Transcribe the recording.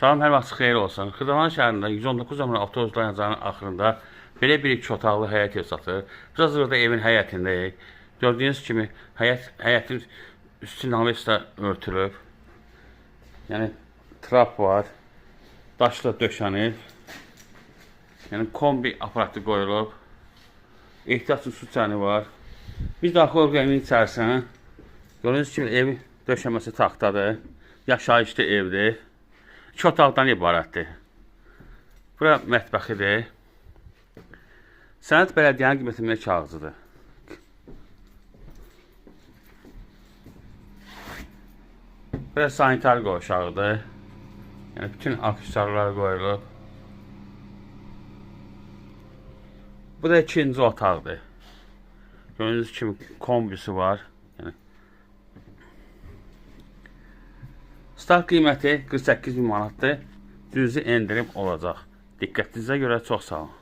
Salam, hər vaxt xeyir olsun. Xırdalan şəhərində 119 nömrə avtobus dayanacağının axırında belə bir iki otaqlı həyət ev satılır. Biz hazırda evin həyətindəyik. Gördüyünüz kimi həyətin üstü naveslə örtülüb. Yəni trap var. Daşla döşənib. Yəni kombi aparatı qoyulub. Ehtiyat üçün su çəni var. Biz daxil oluruq evin içərisinə. Gördüyünüz kimi ev döşəməsi taxtadır. Yaşayışlı evdir. İki otaqdan ibarətdir. Bura mətbəxidir. Sənəd bələdiyyənin qiymətlənmə kağızıdır. Bura sanitar qovşağıdır. Yəni bütün aksesuarlar qoyulub. Bu da ikinci otaqdır. Gördüyünüz kimi kombisi var. Yəni start qiyməti 48 min manatdır. Cüzi endirim olacaq. Diqqətinizə görə çox sağ olun.